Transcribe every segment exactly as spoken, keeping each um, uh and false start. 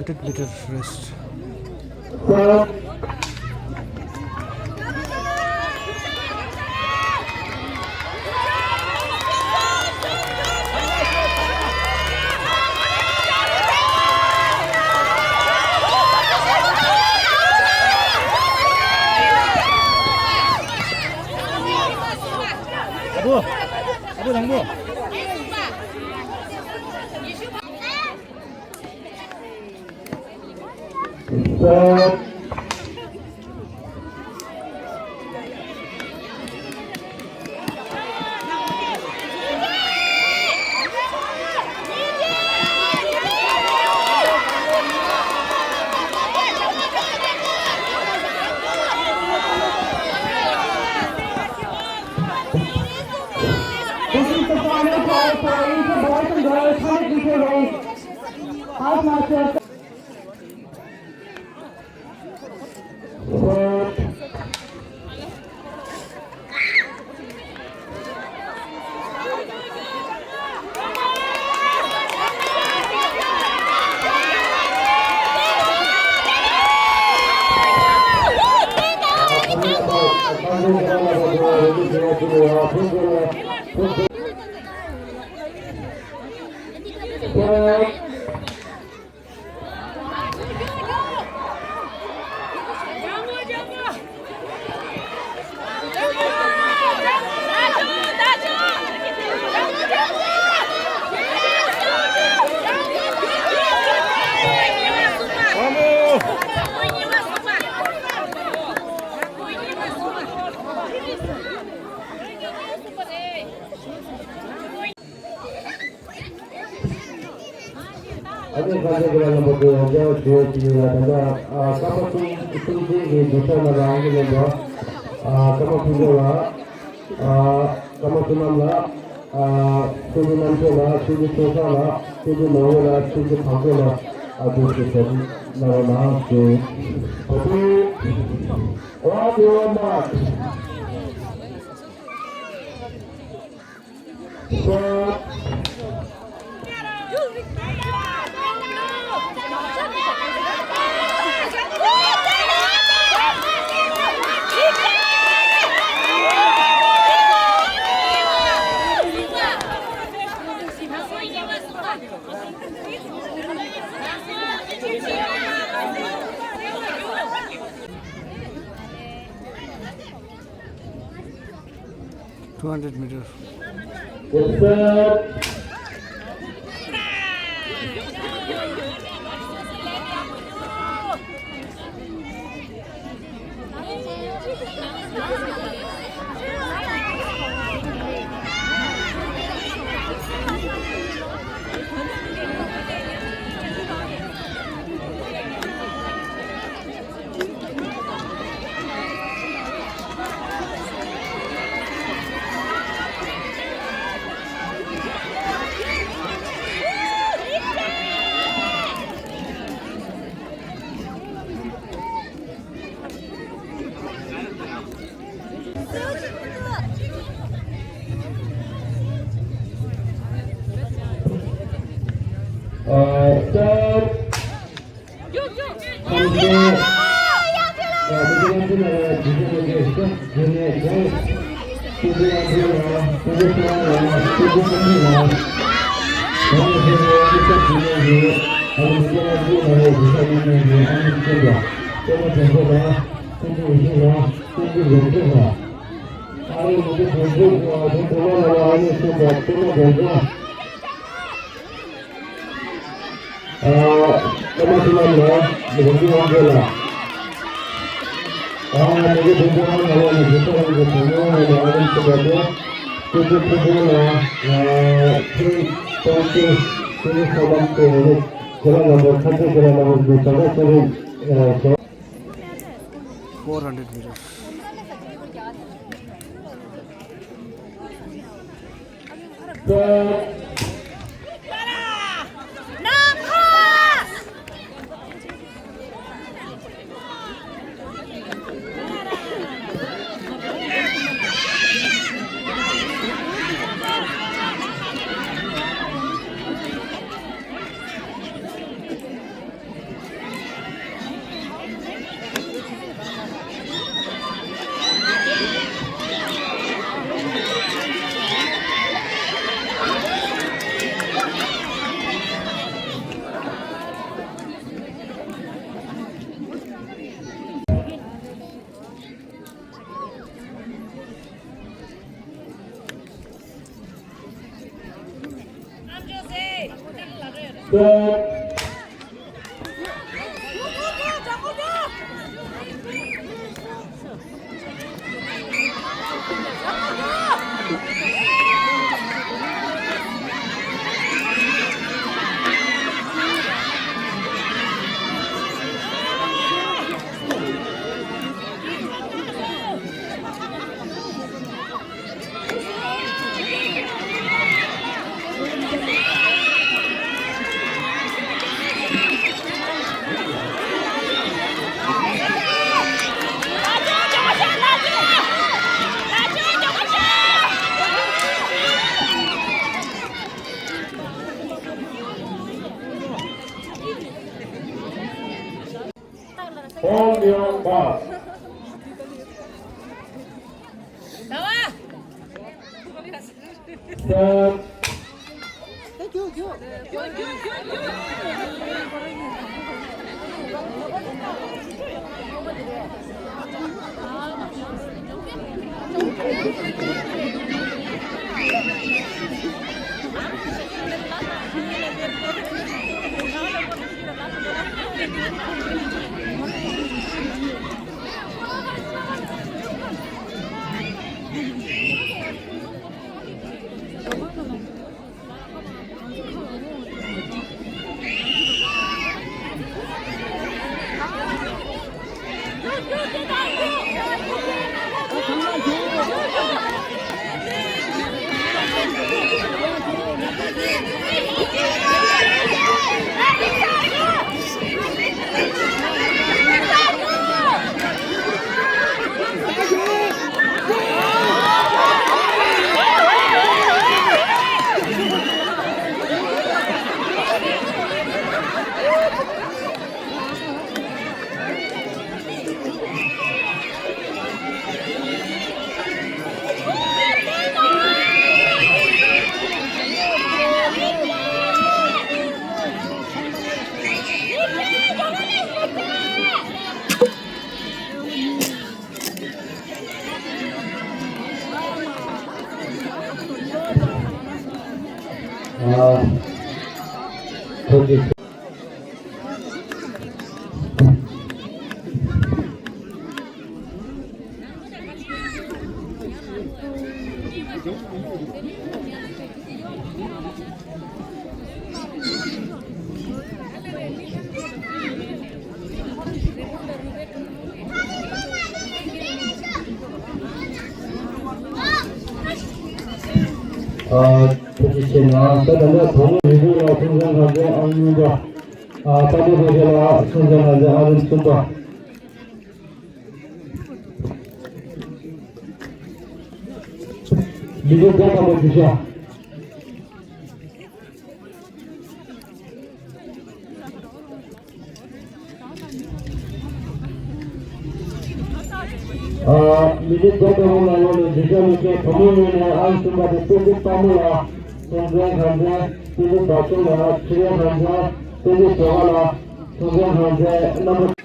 Hundred meter race. This is the final call for inter boys and girls hundred meter race. House marshal. ཨ་ནི་ཁ་ཤས་ཀྱི་ལ་ལམ་པ་དེ་ཡང་བསྐྱར་ཞུ་ཡས་ཀྱི་ཡོད་ལ། ད་ལྟ་ཨ་ཀརྨ་གསུང་གསུང་ཆེན་གྱི་སྡིངས་ཆ་ནང་ལ་ཨང་ཀི་ལེན་པ་ཨ་ཀརྨ་ཕུན་ཚོགས་ལགས། ཨ་ཀརྨ་བསོད་ནམས་ལགས། ཨ་ཆོས་རྗེ་རྣམ་དཔྱོད་ལགས། ཆོས་རྗེ་ཆོས་བཟང་ལགས། ཆོས་རྗེ་ནོར་བུ་ལགས། ཆོས་རྗེ་གང་བསྐྱོད་ལགས། ཨ་ཐུགས་རྗེ་ཆེ་གནང་རོགས་གནང་ཞུ། ཨ་ཐུགས་རྗེ་ཆེ། Two hundred meter. Yes, sir. Uh, start. ཨ་ཀརྨ་བསོད་ནམས་ལགས། ནི་གོང་ཚེ་དབང་རྒྱལ་ལགས། ཨ་ནི་གོང་ཚེ་དབང་རྒྱལ་ལགས་ནི་རྒྱལ་ས་རང་གི་བུ་མོ་ལ་ཨ་རིམ་སུ་བ་དེ། ཀུ་ཀུ་ཀུ་ཀུ་ལ་ཨ་ཕིན་ཏོང་ཏེ་ཏེ་ནི་ས་ལམ་དེ་ནི་ཁོ་རང་ལ་ཁ་ཆེ་ཁོ་རང་ལ་འདི་ས་ལ་ས་རིམ་ཨ་ཞོ། Four hundred meter. གསུམ། ཧོང་ལིའོ་པ། ད་བ། གསུམ། ཨ། ཐུགས་རྗེ་ཆེ་གནང་། ད་ད་ལྟ་བོད་མི་རིགས་ལ་ཁྲིམས་འཛིན་ཁང་ཚན་ཨང་གཉིས་པ། ཨ། ད་ལྟ་བོད་མི་རིགས་ལ་ཁྲིམས་འཛིན་ཁང་ཚན་ཨང་གསུམ་པ། མི་རིགས་བཀའ་བློན་བརྒྱུད་བཞག་ཨ། མི་རིགས་བཀའ་བློན་ལ་ཡོད་ནས་བརྒྱུད་བཞག་མི་སྐད་བུ་མོ་ཡིན་ནས་ཨང་གསུམ་པ་དེ་བསྟན་འཛིན་དཔལ་མོ་ལགས། སྲོང་བཙན་སྒམ་པོ། བསྟན་འཛིན་དར་ལྕོག་ལགས། ཆོས་རྒྱལ་སྒམ་པོ། བསྟན་འཛིན་ཟུར་པ་ལགས། སྲོང་བཙན་སྒམ་པོ། རྣམ་པ།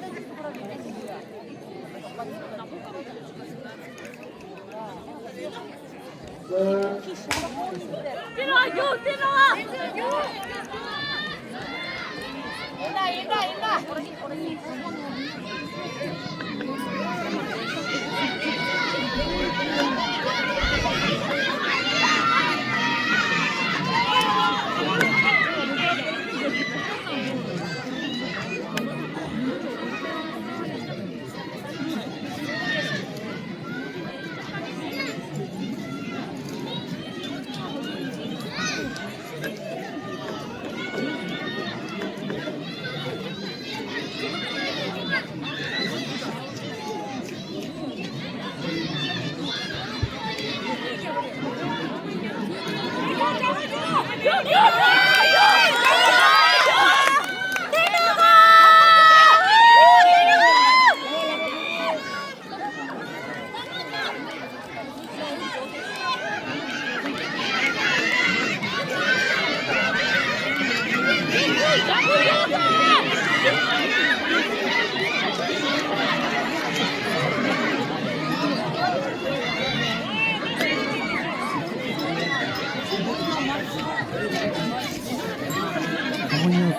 ཨོ།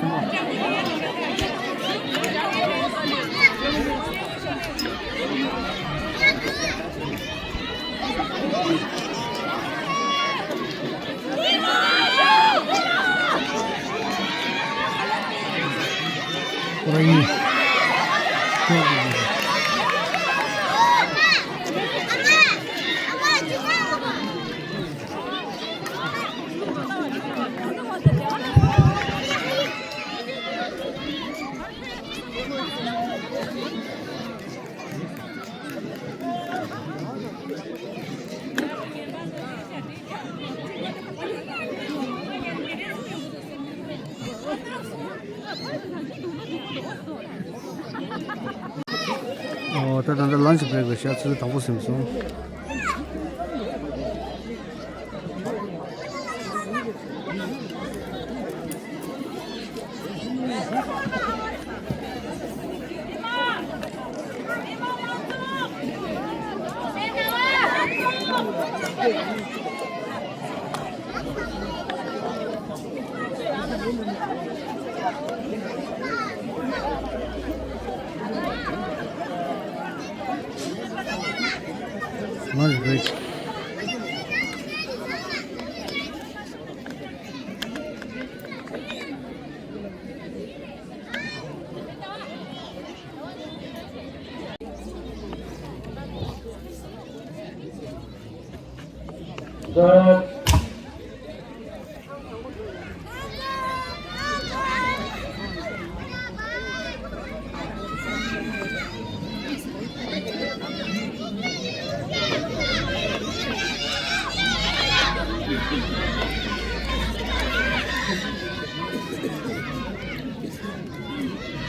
ད་ད་ལྟ་ལན་ཆི་བྷི་རེག་ལ་ཤར་ཚུལ་དང་པོ་ཟིན་སོང་།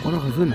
ཁོ་རང་ག་ཚོད་ན།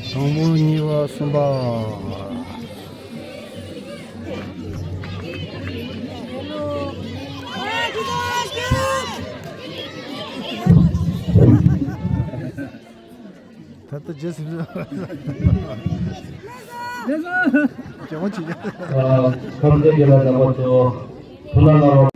དང་པོ། གཉིས་པ། གསུམ་པ། ད་ལྟ་རྗེས་ཟིན། རྒྱལ་མོ་བྱེད་ཀྱང་། ཨ། ཁམས་བདེ་དགེ་ལ་བདག་པོ་ཚོ། ཐུགས་སྣང་གནང་རོགས།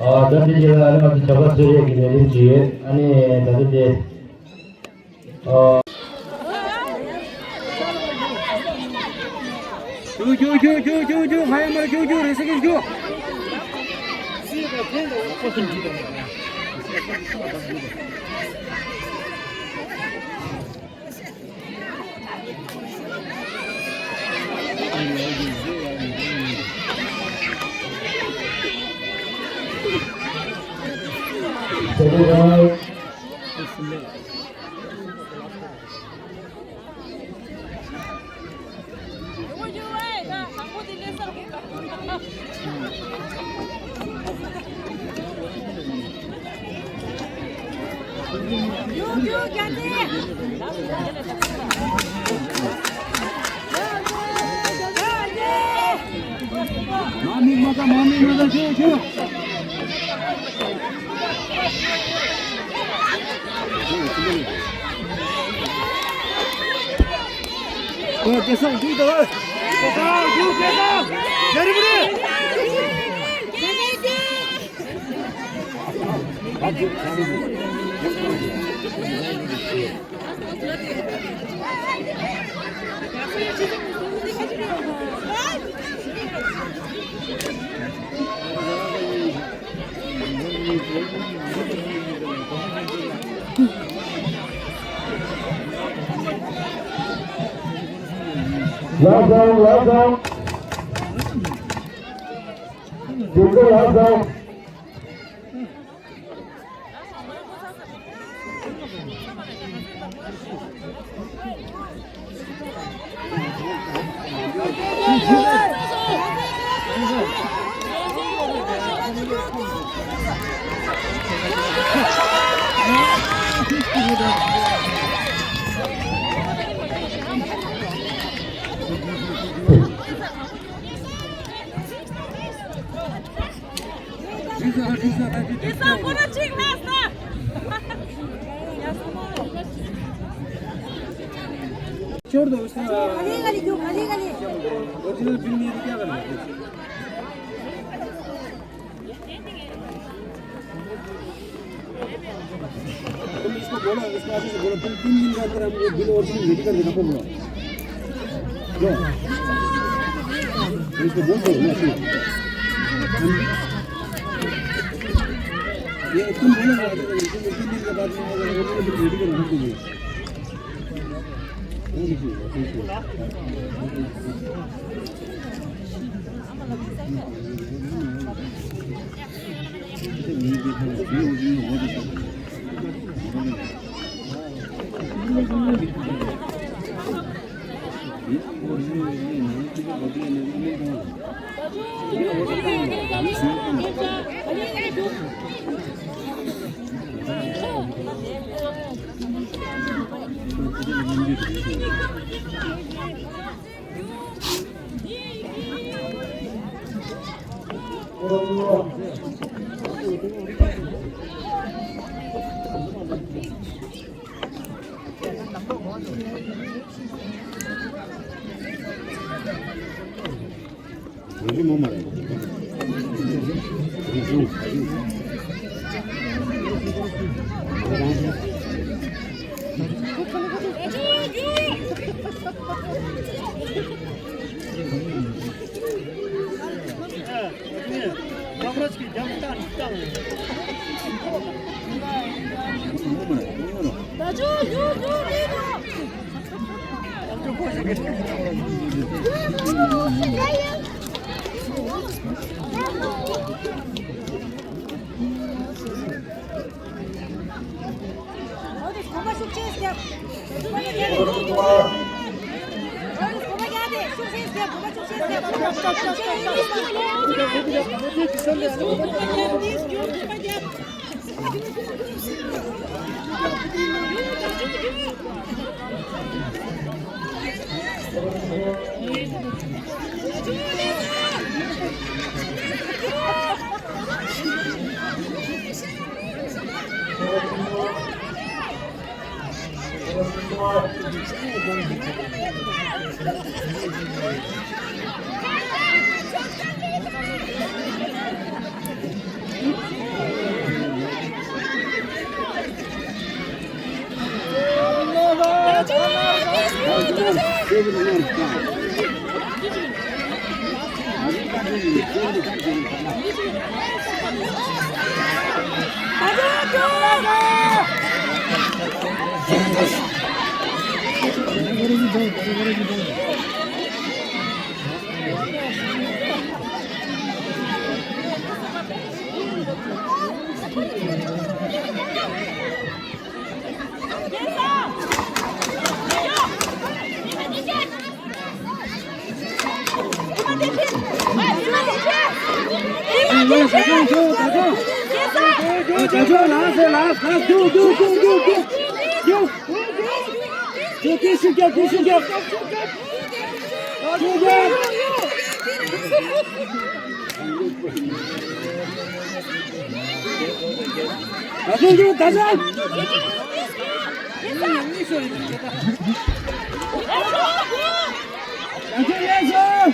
ཨོ། ཨ། ད་འདི་རྗེས་ལ་ཨ་ནི་ང་ཚོ་ཇག་པ་གསོད་རེས་ཀྱི་ལས་རིམ་ཅིག་ཡོད། ཨ་ནི་ད་ལྟ་དེ། ཨ། རྒྱུགས་རྒྱུགས་རྒྱུགས་རྒྱུགས་རྒྱུགས། ཕ་ཡ་མར་རྒྱུགས་རྒྱུགས། རེ་ས་གིར་རྒྱུགས། Last round, last round. Last round. छोड़ दो उसका। Original bill नहीं है तो क्या करना? तुम इसको बोलो, इसको अच्छे से बोलो, तुम तीन दिन के अंदर हमको बिल ओरिजिनल रेडी कर देना, बोलो। लो। इसको बोल दो ना, सुनो। ये तुम बोलो ना, तुम तीन दिन के बाद में ओरिजिनल बिल रेडी कर देना, तुम बोलो। Attention, last, last, last, go, go, go, go, go. Go. Go, keep shooting, keep shooting. Go, go. Attention, attention. Attention, yes, sir.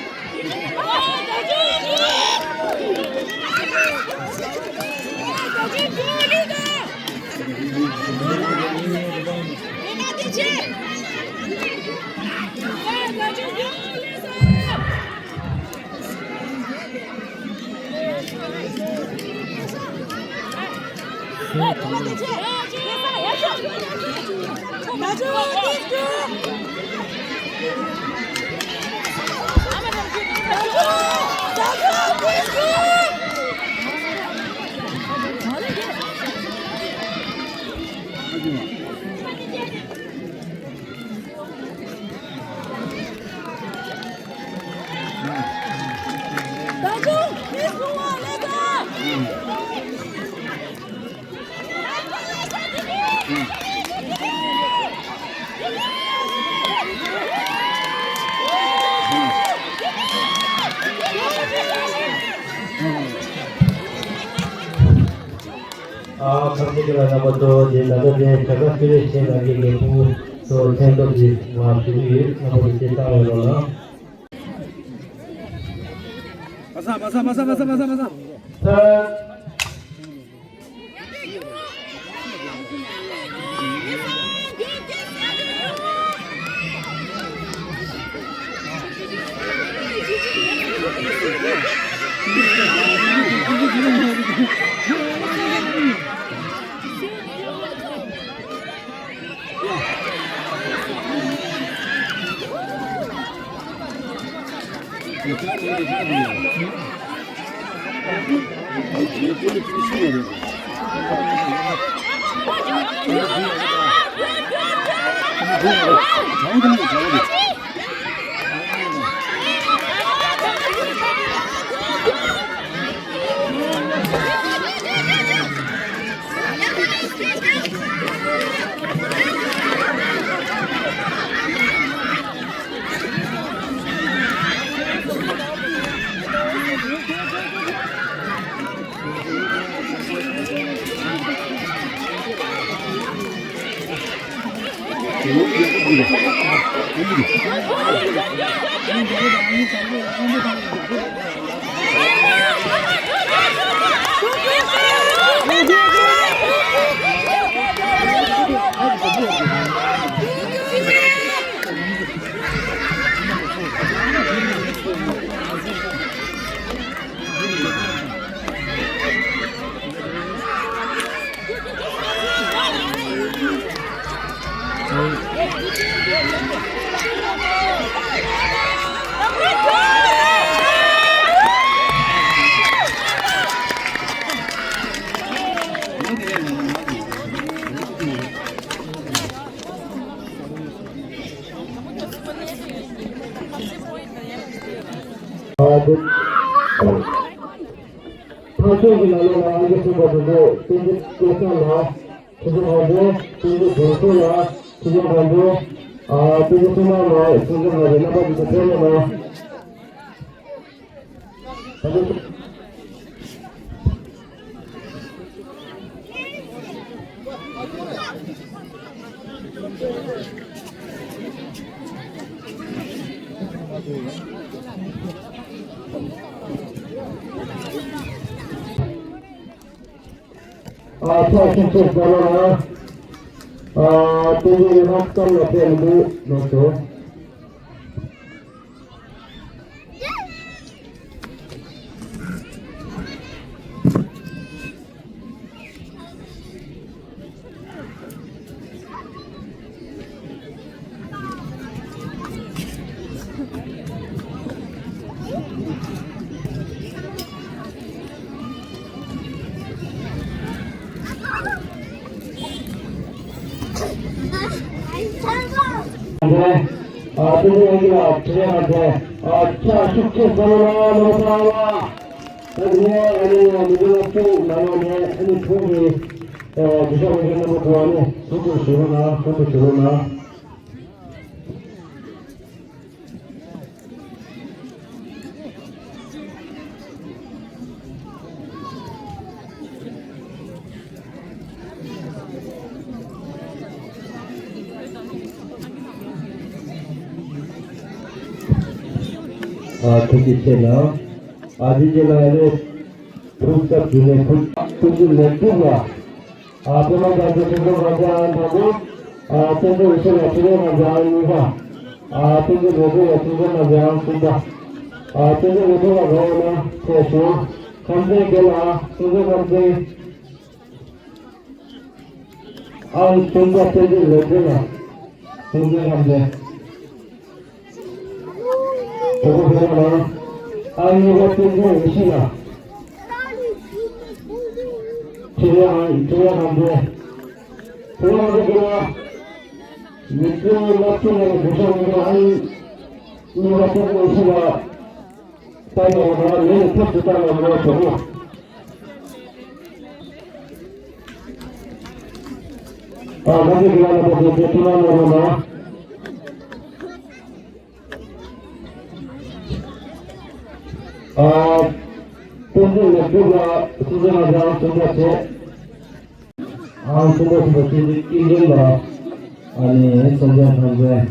ཨ། ཁམས་སྐྱིད་ལ་རྣམ་པ་ཚོ། དེ་ད་ལྟ་དེ་བྱ་དགའ་སྤྲོད་ཆེད་ལ་གི་ལས་ཁུངས་ཚོ་མཚན་ཐོབ་ཀྱི་ང་ཞུ་གི་ཡོད། རྣམ་པ་ཚོ་དེ་བཏང་བའི་རོགས་གནང་། མ་ས་མ་ས་མ་ས་མ་ས་མ་ས་མ་ས། ཕར་ཕྱོགས་ཀྱི་ནང་ལོགས་ལ་ཨང་ཀི་གསུམ་པ་དེ་ཚོ་བསྟན་འཛིན་སྐལ་བཟང་ལགས། ཆེ་ཆུང་གང་འདྲ། བསྟན་འཛིན་དོན་གྲུབ་ལགས། ཆེ་ཆུང་གང་འདྲ། ཨ། བསྟན་འཛིན་བསོད་ནམས་ལགས། ཆུང་ཆུང་གང་འདྲ། རྣམ་པ་ཚོ་ཕེབས་རོགས་གནང་། ཨ། ཕྱག་ཤུགས་ཆེ་བརྒྱབ་ལ། ཨ། དེ་ནས་ཡོད་ན་གཏམ་ལ་ཕེབས་མི་འདུག་ལོ་ཚོ། ཨ། དེ་ནས་ཡང་ལ་དེ་ཡང་དེ། ཨ། ཕྱག་ཤུགས་ཆེ་བརྒྱབ་ལ་ལོ་ཚོ་ལ། ད་དེ་ནས་ཨ་ནི་མི་འདུག་ལ་ཚུགས་ནང་ལ་ནས་ཨ་ནི་ཚུགས་ཀྱི་གུས་ཞབས་འོས་འགན་རྣམ་པ་ཚོ་ཨ་ནི་ཚུགས་ཀྱི་ཞུ་རོགས་གནང་། ཚུགས་ཀྱི་ཞུ་རོགས་གནང་། ཨ་ཐུགས་རྗེ་ཆེ་གནང་། ཨ་དེ་རྗེས་ལ་ཡ་ལེ་ཐུགས་སྐྱབས་འཇུ་ལེ་ཐུགས་ཐུགས་རྗེ་ལེགས་གྲུབ་ལ། ཨ་པད་མ་དགའ་ཚལ་ཁྲི་སྲོང་ལྡན་འདས་ཨང་དང་པོ། ཨ་བསྟན་འཛིན་འོད་ཟེར་ལ་ཁྲི་སྲོང་ལྡན་འདས་ཨང་གཉིས་པ། ཨ་བསྟན་འཛིན་རོལ་སྟོན་ལ་ཁྲི་སྲོང་ལྡན་འདས་ཨང་གསུམ་པ། ཨ་བསྟན་འཛིན་རོལ་སྟོན་ལ་རོལ་བ་ན་ཐད་ཞུ། ཁམས་ཚན་དགེ་ལ་སྲོང་བཙན་ཁམས་ཚན། ཨང་གསུམ་པ་བསྟན་འཛིན་ལེགས་ལྡན་ལ་སྲོང་བཙན་ཁམས་ཚན། དོ་པོ་ཕེ་ར་ལ། ཨང་གཉིས་པ་བསྟན་འཛིན་འོད་ཞི་ལ། ཁྲི་ལ་ཨང་ཁྲི་ལ་ཁམས་ཚན། ཁྲི་ལ་ཁམས་ཚན་དགེ་ལ། མི་ཚེའི་རླབས་ཆེན་ལ་གུས་ཞབས་འོས་འགན་ཨང་གཉིས་པ་བསྟན་འཛིན་འོད་ཞི་ལ། ད་ཡོང་ན་ལས་ཐབས་སུ་བཏང་བ་མ་གཏོགས། ཨ་ང་ཚོའི་གི་ཡང་ན་པོ་དེ་དེ་ཐུགས་སྣང་གནང་རོགས་གནང་། ཨ་བསྟན་འཛིན་ལེགས་གྲུབ་ལ་སྲོང་བཙན་ལ་ཡང་གསུམ་པ་བྱས། ཨང་གསུམ་པ་གསུམ་པ་བསྟན་འཛིན་སྐྱིད་འཛོམས་ལ། ཨ་ནི་སྲོང་བཙན་ཁང་ཚན།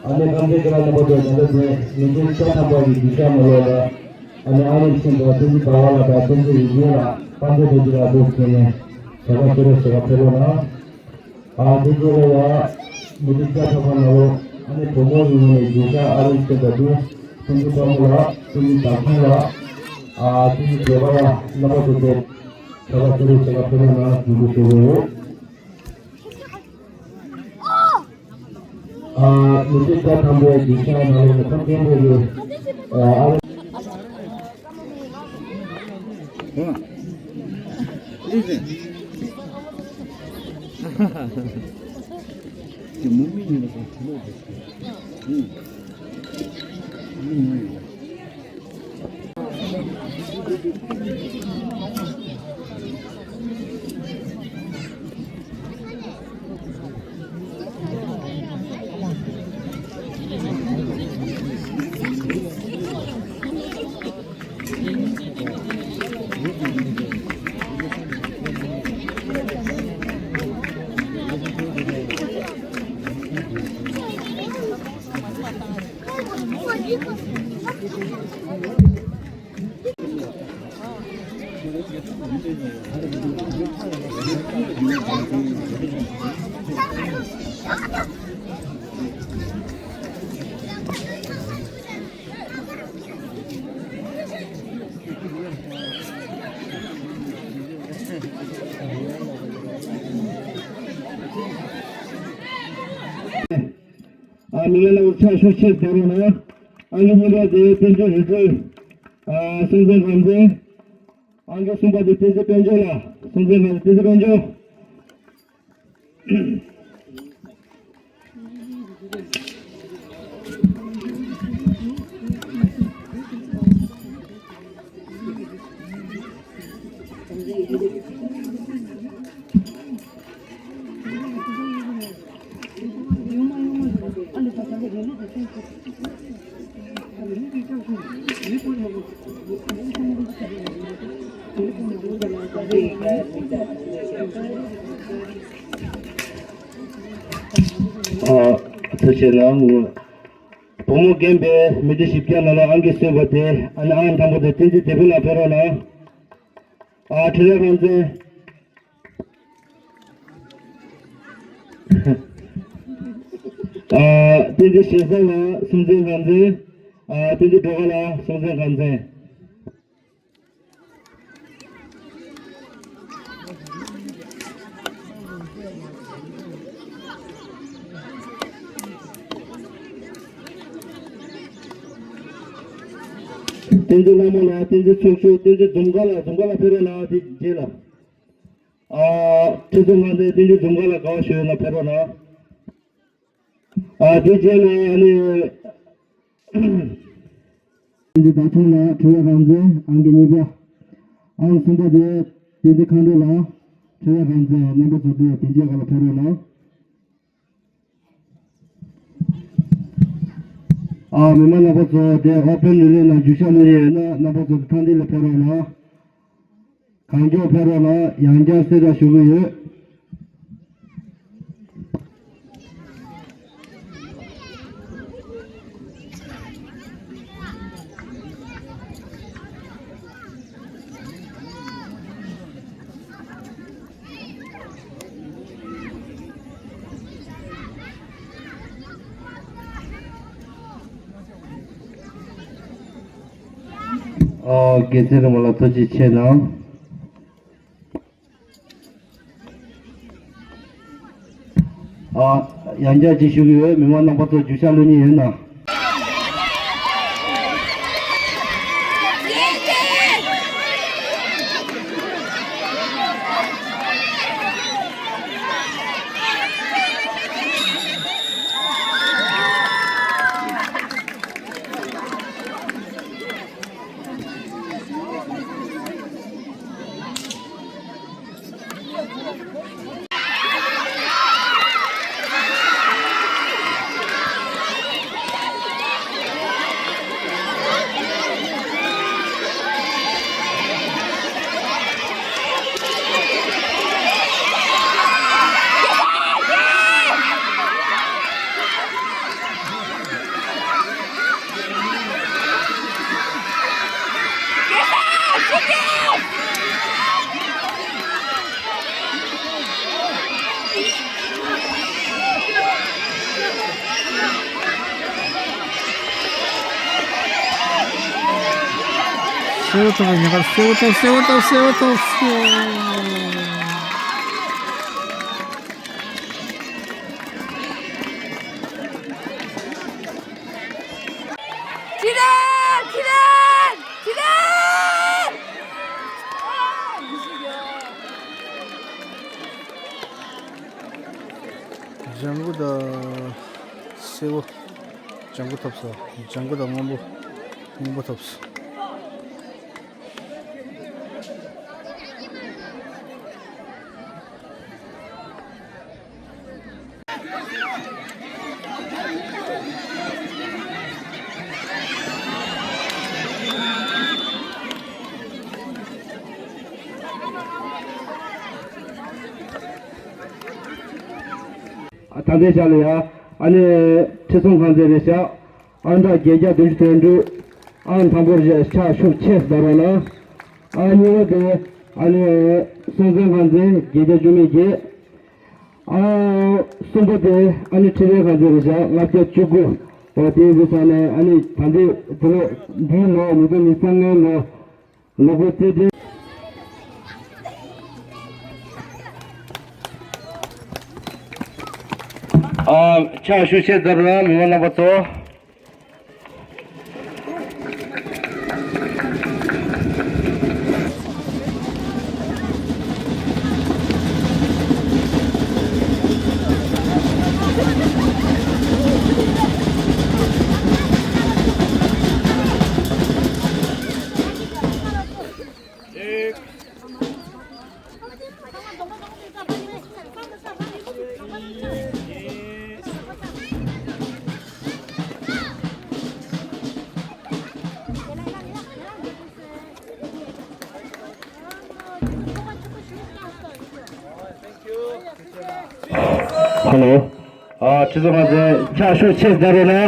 ཨ་ནི་ཁང་ཚན་དེ་ལ་རྣམ་པ་ཚོ་ད་ལྟ་དེ་མི་ཚེ་ཆ་ཚང་བ་ཡི་གདུལ་བྱ་མ་ལོག་ལ། ཨ་ནི་ཨ་རིག་ཤིང་དང་བསྟན་འཛིན་ཟླ་བ་ལགས་དང་བསྟན་འཛིན་རིག་འཛིན་ལགས་དཔལ་ལྡན་རྡོ་རྗེ་ལགས་འདུག་ཟེར་ནས་བྱ་དགའ་སྩོལ་རོགས་ཞེས་པ་ཕེབས་རོགས་གནང་། ཨ་དེ་རྗེས་ལ་ཡང་མི་རིགས་བཅའ་ཁྲིམས་ཁང་ནང་ལོགས་ཨ་ནི་བུ་མོ་ཡིན་ནས་བརྗོད་བྱ་ཨ་རིག་ཤིང་དང་དུ་བསྟན་འཛིན་དཔལ་མོ་ལགས་བསྟན་འཛིན་བདག་ཁྱིམ་ལགས་ཨ་བསྟན་འཛིན་བགྲེས་པ་ལགས་རྣམ་པ་ཚོ་དེ་བྱ་དགའ་སྩོལ་རོགས་ཞེས་པ་ཕེབས་རོགས་གནང་ཞུ་རྒྱུ་ཞུ་གི་ཡོད། ཨ་མི་ཚེ་ཆ་ཚང་བའི་རྒྱུ་ཆ་ནང་ལ་ཁམས་ཆེན་པོ་ཡོད། ཨ་ཨ་མི་ལ་ལ་འུ་ཚ་ཤོ་ཆེ་ཟེར་རོ་ན། ཨ་ལུ་མི་ལ་དེ་དཔལ་འབྱོར་རི་ཁྲོད། ཨ་སྲོང་བཙན་སྒམ་པོ། ཨང་ཀི་གསུམ་པ་དེ་བསྟན་འཛིན་དཔལ་འབྱོར་ལ། སྲོང་བཙན་སྒམ་པོ་བསྟན་འཛིན་དཔལ་འབྱོར། ཨ་ཐུགས་རྗེ་གནང་། བུ་མོ་རྒན་པའི་མི་ཚེ་ཞིབ་རྒྱག་ནང་ལ་ཨང་ཀི་གསོན་པ་དེ་ཨ་ནི་ཨང་དང་པོ་དེ་བསྟན་འཛིན་བདེ་ཕུན་ལགས་ཕེབས་རོགས་གནང་། ཨ་ཁྲི་ལ་རང་བཙན། ཨ་བསྟན་འཛིན་ཞེ་ས་ལ་སྲོང་བཙན་སྒམ་པོ། ཨ་བསྟན་འཛིན་སྒྲོལ་དཀར་ལ་སྲོང་བཙན་སྒམ་པོ། བསྟན་འཛིན་ལྷ་མོ་ལགས། བསྟན་འཛིན་ཚོགས་གཙོ། བསྟན་འཛིན་འཛོམས་དཀར་ལགས། འཛོམས་དཀར་ལགས་ཕེབས་རོགས་གནང་། དེ་རྗེས་ལ། ཨ་ཁྲི་སྲོང་ལྡན་འདས། བསྟན་འཛིན་འཛོམས་དཀར་ལགས་ག་པར་བཞུགས་ཡོད་ན་ཕེབས་རོགས་གནང་། ཨ་དེ་རྗེས་ལ་ཨ་ནི། བདག་སྐྱོང་ལ་ཁྲི་བའི་རང་བཙན་ཨང་ཀི་གཉིས་པ། ཨང་གསུམ་པ་དེ་བསྟན་འཛིན་མཁའ་འགྲོ་ལགས། ཁྲི་བའི་རང་བཙན་རྣམ་པ་ཚོ་དེ་དེ་རྗེས་ག་ལ་ཕེབས་རོགས་གནང་། ཨ་མི་མང་རྣམ་པ་ཚོ་དེ་ཨོ་ཕན་ལུས་ལེན་ནང་རྒྱུག་ཤར་ལུས་ཡོད་ན་རྣམ་པ་ཚོ་ཐང་འདི་ལ་ཕེབས་རོགས་གནང་། གང་མགྱོགས་ཕེབས་རོགས་གནང་། ཡང་བསྐྱར་གསལ་བསྒྲགས་ཞུ་གི་ཡོད། ཨ་རྒྱལ་མཚན་རིན་པོ་ལ་ཐུགས་རྗེ་ཆེ་གནང་། ཨ་ཡང་བསྐྱར་ཅིག་ཞུ་གི་ཡོད། མི་མང་རྣམ་པ་ཚོ་རྒྱུག་ཤར་ལུས་ཉེན་ཡོད་ན། སེ་བོ་ཐོབ་ཉག་ག་སེ་བོ་ཐོབ། སེ་བོ་ཐོབ། སེ་བོ་ཐོབ། སེ་བོ། ཁྲི་རལ། ཁྲི་རལ། ཁྲི་རལ། ལྗང་གུ་དང་སེར་པོ། ལྗང་གུ་ཐོབ་སོང་། ལྗང་གུ་དང་སྔོན་པོ། སྔོན་པོ་ཐོབ་སོང་། ད་ལྟའི་ཆ་ལ་ཡ། ཨ་ནི་ཁྲི་སྲོང་ཁང་ཚན་རེད་ཤག་ཨང་གྲངས་བརྒྱད་བརྒྱ་བདུན་ཅུ་དོན་དྲུག་ཨང་དང་པོ་རེད་ཤག་ཕྱག་ཤུགས་ཆེ་བརྡབ་རོགས་གནང་། ཨང་གཉིས་པ་དེ་ཨ་ནི་སྲོང་བཙན་ཁང་ཚན་བརྒྱད་བརྒྱ་བཅུ་མེད་བརྒྱད། ཨང་གསུམ་པ་དེ་ཨ་ནི་ཁྲི་རལ་ཁང་ཚན་རེད་ཤག་ལྔ་བརྒྱ་བཅུ་དགུ། འོ་དེ་ཡིན་ཙང་ནས་ཨ་ནི་ད་ལྟའི་དེ་ལོ་འདིའི་ལོ་ཉིས་སྟོང་ཉི་ཤུ་རྩ་ལྔའི་ལོ། ལོ་འཁོར་རྩེད་འགྲན། ཨ། ཕྱག་ཤུགས་ཆེ་བརྡབ་རོགས་གནང་། མི་མང་རྣམ་པ་ཚོ། ཧ་ལོ། ཨ། ཁྲི་སྲོང་ཁང་ཚན་ཕྱག་ཤུགས་ཆེ་བརྡབ་རོགས་གནང་།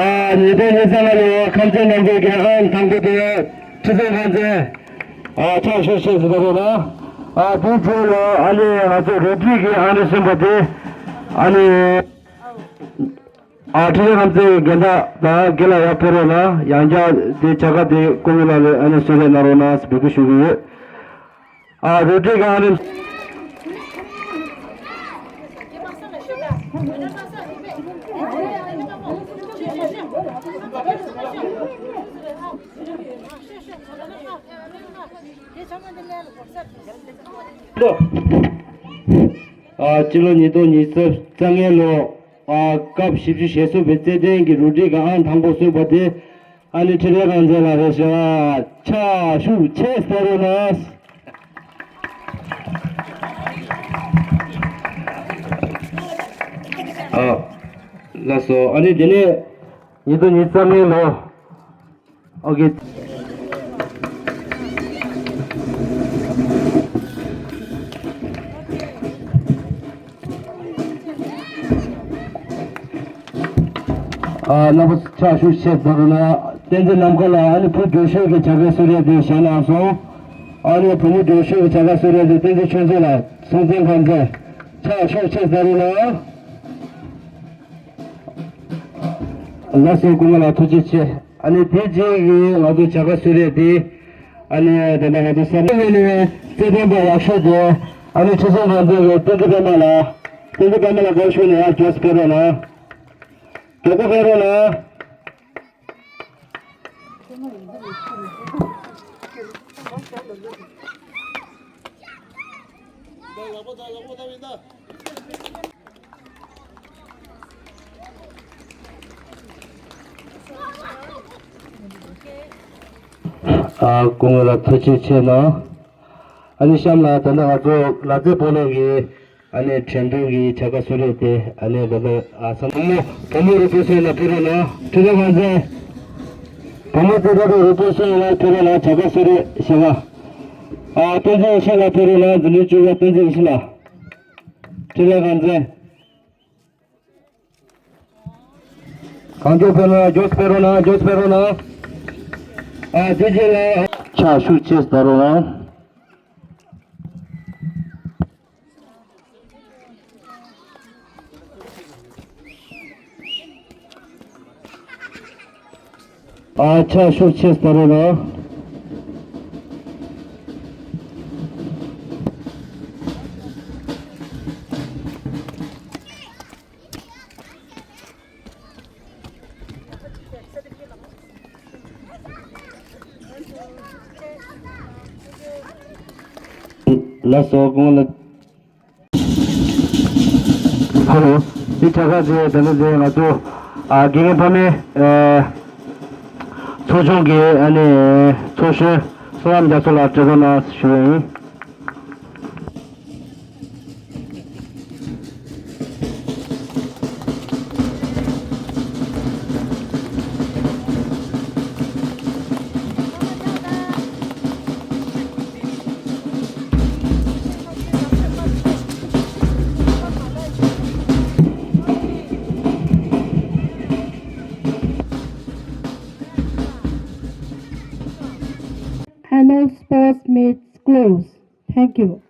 ཨ། ཉིས་སྟོང་ཉི་ཤུ་རྩ་ལྔ་ལོའི་ཁམས་ཚན་ནང་ཁུལ་གྱི་ཨང་དང་པོ་དེ་ཁྲི་སྲོང་ཁང་ཚན། ཨ། ཕྱག་ཤུགས་ཆེ་ཟེར་བརྡབ་རོགས་གནང་། ཨ། དེའི་རྗེས་ལ་ཨ་ནི་ང་ཚོ་རོ་ཏྲི་གི་ཨང་རིམ་གསུམ་པ་དེ་ཨ་ནི། ཨ། ཁྲི་སྲོང་ཁང་ཚན་རྒན་བདག་དང་རྒན་ལགས་ཡར་ཕེབས་རོགས་གནང་། ཡང་བསྐྱར་དེ་བྱ་དགའ་དེ་སྐུ་ངོ་ལགས་ལ་ཨ་ནི་གསོལ་རས་གནང་རོགས་གནང་ཟེར་འབོད་སྐུལ་ཞུ་གི་ཡོད། ཨ། རོ་ཏྲི་གི་ཨང་རིམ། ཨ། སྤྱི་ལོ་ཉིས་སྟོང་ཉི་ཤུ་རྩ་ལྔའི་ལོ། ཨ། སྐབས་བཞི་བཅུ་ཞེ་གསུམ་པའི་རྩེད་འགྲན་གྱི་རོ་ཏྲི་གི་ཨང་དང་པོ་སོན་པ་དེ། ཨ་ནི་ཁྲི་ལས་རང་བཙན་ལ་རེ་ཞུ་བ། ཕྱག་ཤུགས་ཆེ་སྟེར་རོགས་གནང་། ཨ། ལགས་སོ། ཨ་ནི་དེ་ནས་ཉིས་སྟོང་ཉི་ཤུ་རྩ་གཉིས་ལོ། ཨོ་ཀེ། ཨ། རྣམ་པ་ཕྱག་ཤུགས་ཆེ་ཟེར་ན། བསྟན་འཛིན་ནམ་མཁའ་ལགས། ཨ་ནི་བུ་མགྱོགས་ཤོས་ཀྱི་བྱ་དགའ་གསོལ་རས་དེ་བཞེས་གནང་སོང་། ཨ་ནི་བུ་མོ་མགྱོགས་ཤོས་ཀྱི་བྱ་དགའ་གསོལ་རས་དེ་བསྟན་འཛིན་ཆོས་འཛིན་ལགས། སྲོང་བཙན་ཁང་ཚན། ཕྱག་ཤུགས་ཆེ་ཟེར་ན། ལགས་སོ། སྐུ་ངོ་ལགས་ཐུགས་རྗེ་ཆེ། ཨ་ནི་དེ་རྗེས་ཀྱི་ང་ཚོ་བྱ་དགའ་གསོལ་རས་དེ། ཨ་ནི་དེ་འདྲ་ང་ཚོ་ས་གནས་ནས་རྩེད་འགྲན་པ་ཡག་ཤོས་དེ། ཨ་ནི་ཁྲི་སྲོང་ལྡེ་བཙན་གྱི་བསྟན་འཛིན་པད་མ་ལགས། བསྟན་འཛིན་པད་མ་ལགས་སྒོ་ཕྱུགས་ནས་ཡར་མགྱོགས་སུ་ཕེབས་རོགས་གནང་། མགྱོགས་པོ་ཕེབས་རོགས་གནང་། ཨ། སྐུ་ངོ་ལགས་ཐུགས་རྗེ་ཆེ་གནང་། ཨ་ནི་གཤམ་ལ་ད་ལྟ་ང་ཚོ་ལ་རྩེ་སྤོ་ལོ་གི་ཨ་ནི་འགྲན་བསྡུར་གྱི་བྱ་དགའ་གསོལ་རས་དེ། ཨ་ནི་ད་ལྟ་ཨ་ས་བུ་མོ་བུ་མོ་རུ་སྤོ་སོང་ན་ཕེབས་རོགས་གནང་། ཁྲི་ལས་རང་བཙན། བུ་མོ་རྩེ་དགའ་རུ་སྤོ་སོང་ན་ཕེབས་རོགས་གནང་། བྱ་དགའ་གསོལ་རས་བཞེས་ག་ཨ། བསྟན་འཛིན་ཡེ་ཤེས་ལགས་ཕེབས་རོགས་གནང་། འཛིན་གྲྭ་བཅུ་པ་བསྟན་འཛིན་ཡེ་ཤེས་ལགས། ཁྲི་ལས་རང་བཙན། གང་མགྱོགས་ཕེབས་ན་མགྱོགས་སུ་ཕེབས་རོགས་གནང་། མགྱོགས་སུ་ཕེབས་རོགས་གནང་། ཨ། དེ་རྗེས་ལ་ཕྱག་ཤུགས་ཆེ་ཟེར་རོགས་གནང་། ཨ། ཕྱག་ཤུགས་ཆེ་ཟེར་རོགས་གནང་། ལགས་སོ། སྐུ་ངོ་ལགས། ཧེ་ལོ། འདི་བྱ་དགའ་དེ་ད་ལྟ་དེ་ང་ཚོ་ཨ་དགེ་རྒན་ཕ་མའི་ཨ་ཚོགས་ཆུང་གི་ཨ་ནི་ཚོགས་གཞོན་བསོད་ནམས་རྒྱ་མཚོ་ལགས་སྤྲད་གནང་ཞུ་བ་ཡིན། Annual sports meets close. Thank you.༸གོང་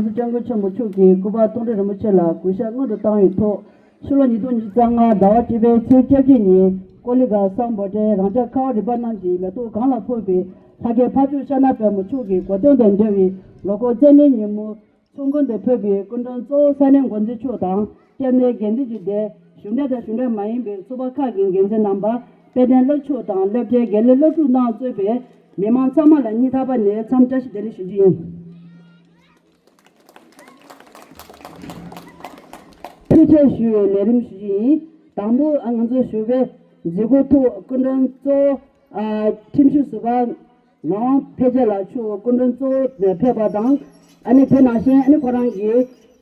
ས་༸སྐྱབས་མགོན་ཆེན་པོ་མཆོག་གིས་སྐུ་པར་སྟོང་ཕྲག་རིན་པོ་ཆེ་ལ་གུས་ཞབས་སྔོན་དུ་བཏང་བའི་ཐོག་ཕྱི་ལོ་ཉིས་སྟོང་ཉི་ཤུ་རྩ་ལྔ་ཟླ་བ་བཅུ་པའི་ཚེས་བཅོ་བརྒྱད་ཉིན་ཀོ་ལི་གྷལ་སམ་བྷོ་ཊའི་རང་ཅག་ཁ་བ་རི་པ་རྣམས་ཀྱི་མེ་ཏོག་གང་ལ་ཕོག་པའི་ལྷ་སྐལ་ཕ་ཇོ་ཤ་ན་པད་མ་མཆོག་གི་གོ་སྟོན་དང་འབྲེལ་བའི་ལོ་འཁོར་རྩ་ལྔའི་ཉིན་མོ། ཚོགས་མགོན་དུ་ཕེབས་པའི་སྐུ་མགྲོན་གཙོ་བོ་ས་གནས་འགོ་འཛིན་མཆོག་དང་སྐྱབས་གནས་འགན་འཛིན་གྱི་སྡེ། གཞུང་འབྲེལ་དང་གཞུང་འབྲེལ་མ་ཡིན་པའི་ཚོགས་པ་ཁག་གི་འགན་འཛིན་རྣམ་པ། དཔལ་ལྡན་སློབ་ཕྲུག་དང་སློབ་གྲྭའི་དགེ་ལས་སློབ་ཕྲུག་རྣམས་གཙོས་པའི་མི་མང་ཚང་མ་ལ་སྙིང་ཐག་པ་ནས་འཚམས་བཀྲ་ཤིས་བདེ་ལེགས་ཞུ་རྒྱུ་ཡིན། ཐུགས་རྗེ་ཆེ་ཞུ་བའི་ལས་རིམ་ཞུ་རྒྱུ་ཡིན། དང་པོ་ཨ་ང་ཚོ་ཞུ་བའི་མཛད་སྒོ་ཐོག་སྐུ་མགྲོན་གཙོ་བོ་ཨ་ཁྲིམས་ཞིབ་ཟུར་པ་ངག་དབང་འཕེལ་རྒྱས་ལགས་མཆོག་སྐུ་མགྲོན་གཙོ་བོ་ཕེབས་པ་དང་། ཨ་ནི་དེ་ནང་བཞིན་ཨ་ནི་ཁོ་རང་གི་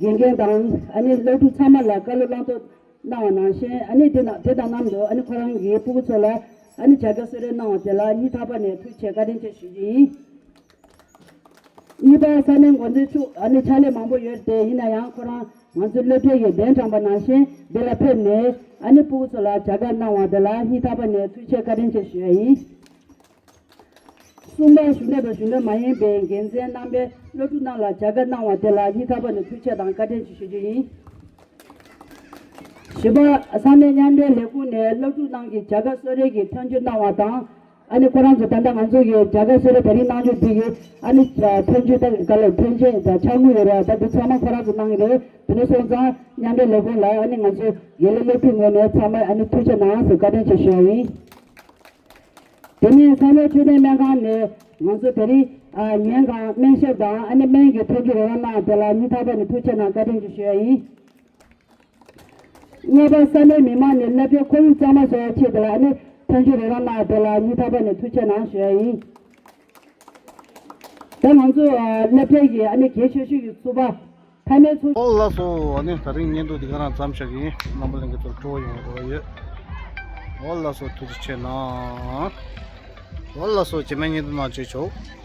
དགེ་རྒན་དང་ཨ་ནི་སློབ་ཕྲུག་ཚང་མ་ལ་བཀའ་སློབ་བསླང་གཏོང་གནང་བ་ནང་བཞིན། ཨ་ནི་དེ་ན་དེ་དང་མཉམ་དུ་ཨ་ནི་ཁོ་རང་གི་སྤུ་གུ་ཚོ་ལ་ཨ་ནི་བྱ་དགའ་གསོལ་རས་གནང་བ་དེ་ལ་སྙིང་ཐག་པ་ནས་ཐུགས་རྗེ་ཆེ་བཀའ་དྲིན་ཆེ་ཞུ་རྒྱུ་ཡིན། གཉིས་པ་ས་གནས་འགོ་འཛིན་མཆོག་ཨ་ནི་ཕྱག་ལས་མང་པོ་ཡོད་དེ། ཡིན་ན་ཡང་ཁོ་རང་ང་ཚོའི་སློབ་གྲྭ་ཡི་གདན་དྲངས་པ་ནང་བཞིན་འདི་ལ་ཕེབས་ནས་ཨ་ནི་སྤུ་གུ་ཚོ་ལ་བྱ་དགའ་གནང་བ་དེ་ལ་སྙིང་ཐག་པ་ནས་ཐུགས་རྗེ་ཆེ་བཀའ་དྲིན་ཆེ་ཞུ་ཡ་ཡིན། གསུམ་པ་གཞོན་ནུ་དང་གཞོན་ནུ་མ་ཡིན་པའི་འགན་འཛིན་རྣམ་པས་སློབ་ཕྲུག་རྣམས་ལ་བྱ་དགའ་གནང་བ་དེ་ལ་སྙིང་ཐག་པ་ནས་ཐུགས་རྗེ་ཆེ་དང་བཀའ་དྲིན་ཆེ་ཞུ་རྒྱུ་ཡིན། བཞི་པ་ས་གནས་མཉམ་འབྲེལ་ལས་ཁུངས་ནས་སློབ་ཕྲུག་རྣམས་ཀྱི་བྱ་དགའ་གསོལ་རས་ཀྱི་ཐོན་སྐྱེད་གནང་བ་དང་། ཨ་ནི་ཁོ་རང་ཚོ་ད་ལྟ་ང་ཚོ་གི་བྱ་དགའ་གསོལ་རས་ད་རིང་གནང་རྒྱུ་འདི་གི་ཨ་ནི་ཐོན་སྐྱེད་ད་ག་ལ་ཐོན་སྐྱེད་ད་འཆར་དངུལ་ཡོད་རེད། ད་འདི་ཚང་མ་ཁོ་རང་ཚོ་གནང་གི་རེད། དེ་ནས་སོང་ཙང་མཉམ་འབྲེལ་ལས་ཁུངས་ལ་ཨ་ནི་ང་ཚོ་དགེ་ལས་སློབ་ཕྲུག་ངོས་ནས་ཚང་མ་ཨ་ནི་ཐུགས་རྗེ་ཆེ་གནང་ཟེར་བཀའ་དྲིན་ཆེ་ཞུ་ཡ་ཡིན། དེ་ནས་ས་གནས་འཕྲོད་བསྟེན་སྨན་ཁང་ནས་ང་ཚོ་ད་རིང་ཨ་ཉིན་གང་སྨན་ཞབས་དང་ཨ་ནི་སྨན་གྱི་ཐོན་སྐྱེད་རོགས་རམ་གནང་བ་དེ་ལ་སྙིང་ཐག་པ་ནས་ཐུགས་རྗེ་ཆེ་གནང་བཀའ་དྲིན་ཆེ་ཞུ་ཡ་ཡིན། ལྔ་པ་ས་གནས་མི་མང་ནས་སློབ་གྲྭའི་ཁོར་ཡུག་གཙང་མ་བཟོ་བའི་ཆེད་དུ་ལ་ཨ་ནི་ཐོན་སྐྱེད་རོགས་རམ་གནང་བ་དེ་ལ་སྙིང་ཐག་པ་ནས་ཐུགས་རྗེ་ཆེ་གནང་ཞུ་ཡ་ཡིན། ད་ང་ཚོ་ཨ་སློབ་གྲྭ་ཡི་ཨ་ནི་གལ་ཆེ་ཤོས་ཀྱི་ཚོགས་པ་མཐའ་མའི་ཚོགས། ཨོ་ལགས་སོ། ཨ་ནི་ད་རིང་བརྙན་ཐུང་འདི་ག་རང་མཚམས་བཞག་གི་ཡིན། རྣམ་པ་ལྷན་རྒྱས་ཚོར་སྤྲོ་བོ་ཡོང་བའི་རེ་བ་ཡོད། ཨོ་ལགས་སོ། ཐུགས་རྗེ་ཆེ་གནང་། ཨོ་ལགས་སོ། རྗེས་མའི་བརྙན་ཐུང་ནང་མཇལ་ཆོག།